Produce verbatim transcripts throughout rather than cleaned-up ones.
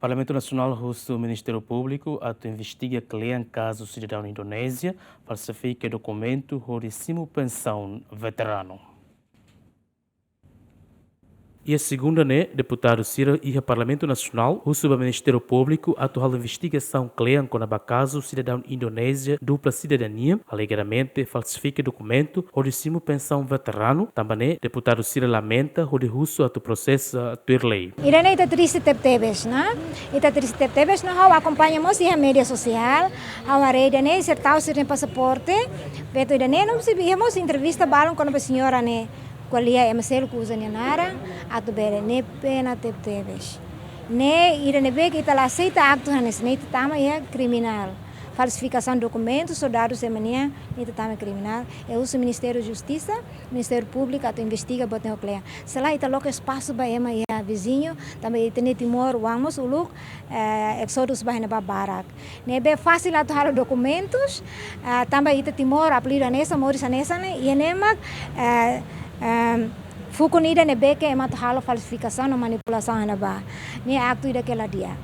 Parlamentu Nasionál husu Ministériu Públiku atu investiga kle'an kazu sidadaun Indonézia falsifika dokumentu hodi simu pensaun veteranu. Iha segunda ne'e, deputadu sira iha Parlamentu Nasionál husu ba Ministériu Públiku atu halo investigasaun kle'an kona-ba kazu sidadaun Indonézia dupla sidadania, alegadamente falsifika dokumentu hodi simu pensaun veteranu. Tanba ne'e, deputadu sira lamenta hodi husu atu prosesa tuir lei. Ida-ne'e ita triste tebetebes, ne'e? Ita triste tebetebes, no ha'u akompaña mós iha média sosiál, ha'u haree ida-ne'e, sira tau sira-nia pasaporte, feto ida-ne'e, no sira iha mós entrevista balun kona-ba señora ne'e, ko'alia ema seluk uza nia naran, atu bele, ne'e pena tebetebes. Ne'e ida ne'ebé ke ita la aseita aktu hanesan ne'e, ita tama iha kriminál. Falsifikasaun dokumentus, soldadu sira-nian, ne'e ita tama kriminál. Ha'u husu Ministériu Justisa, Ministériu Públiku atu investiga buat ne'e ho kle'an. Selae ita loke espasu ba ema iha viziñu, tanba ita-nia Timor oan mós uluk, eh, éxodu ba iha ne'ebá barak. Ne'ebé fasil atu halo dokumentus, eh, tanba ita Timor apelidu hanesan, moris hanesan ne'e, iha ne'e mak, eh, em, fukun ida ne'ebé ke ema atu halo falsifikasaun no manipulasaun iha ne'ebá. Ne'e aktu ida ke la di'ak.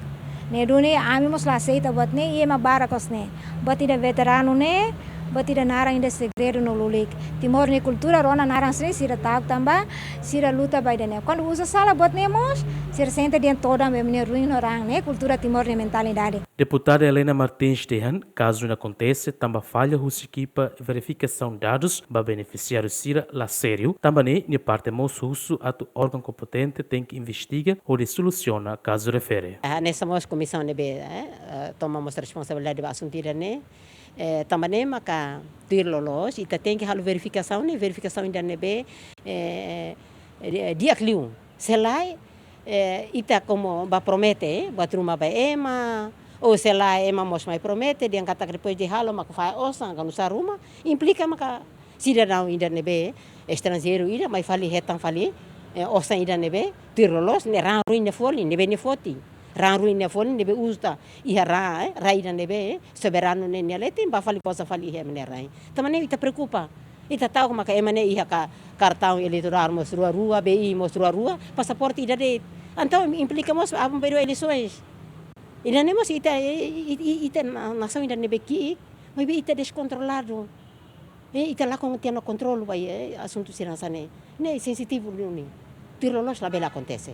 Ne'e duni ami mós la aseita buat ne'e, iha ema barak kos ne'e. Buat ida veteranu ne'e, buat ida naran ida segredu no lulik. Timor nia kultura rona naran sira-ne'e sira ta'uk tanba sira luta ba ida-ne'e. Kuandu uza sala buat ne'e mós, sira sente dehan todan ba ema nia ruin no raan ne'e, kultura Timor nia mentalidade. Deputada Helena Martins dehan, kazu ne'e akontese tanba falla husi ekipa verifikasaun dadus ba benefisiáriu sira la sériu, tanba ne'e nia parte mós husu atu órgaun kompetente tenke investiga hodi solusiona kazu refere. Ah, hanesan mós komisaun ne'ebé, eh, eh, toma mós responsabilidade ba asuntu ida-ne'e. Eh, tanba ne'e maka tuir loloos, ita tenke halo verifikasaun ne'e, verifikasaun ida ne'ebé, eh, eh, di-, di'ak liu. Selae, eh, ita komu ba promete, eh, buat ruma ba ema, ou selae ema mós mai promete, dehan katak depois de halo maka fahe osan, ka nu'usá ruma, implika maka sidadaun ida ne'ebé, estranjeiru ida, mai fali hetan fali, eh, osan ida ne'ebé, tuir loloos, ne'e raan ruin nia folin, ne'ebé nia foti. Raan ruin nia folin, ne'ebé uza, iha raan, eh, raan ida ne'ebé, eh, soberanu ne'e nia leten, ba fali posa fali iha ema nia rain. Tanba ne'e ita preokupa. Ita ta'uk maka ema ne'e iha ka-, kartaun eleitorál mós rua-rua, B I mós rua-rua, pasaporte ida de'it. Entaun implika mós aban-bainrua eleisoens. Ida-ne'e mós ita, i-, i-, i-, ita na-, nasaun ida ne'ebé ki'ik, maibé ita deskontroladu. Eh, ita lakon tiha ona kontrolu ba, eh, asuntu sira hanesan ne'e. Ne'e sensitivu duni. Tuir loloos labele akontese.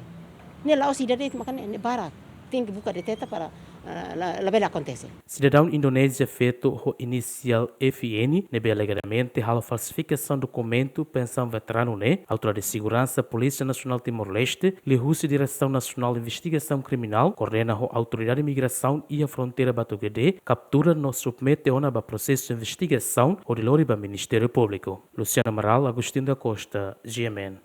Ne'e la'ós ida de'it maka ne'e, ne'e barak. Tenke buka deteta para, ah, la, labele akontese. Sidadaun Indonézia feto ho inisiál F N ne'ebé alegadamente halo falsifikasaun dokumentu pensaun veteranu ne'e, Autoridade Seguransa Polísia Nasionál Timor-Leste, liuhusi Diresaun Nasionál Investigasaun Kriminál, koordena ho Autoridade Migrasaun iha fronteira Batugedé, kaptura no submete ona ba prosesu investigasaun hodi lori ba Ministériu Públiku. Luciano Amaral, Agostinho da Costa, G M N.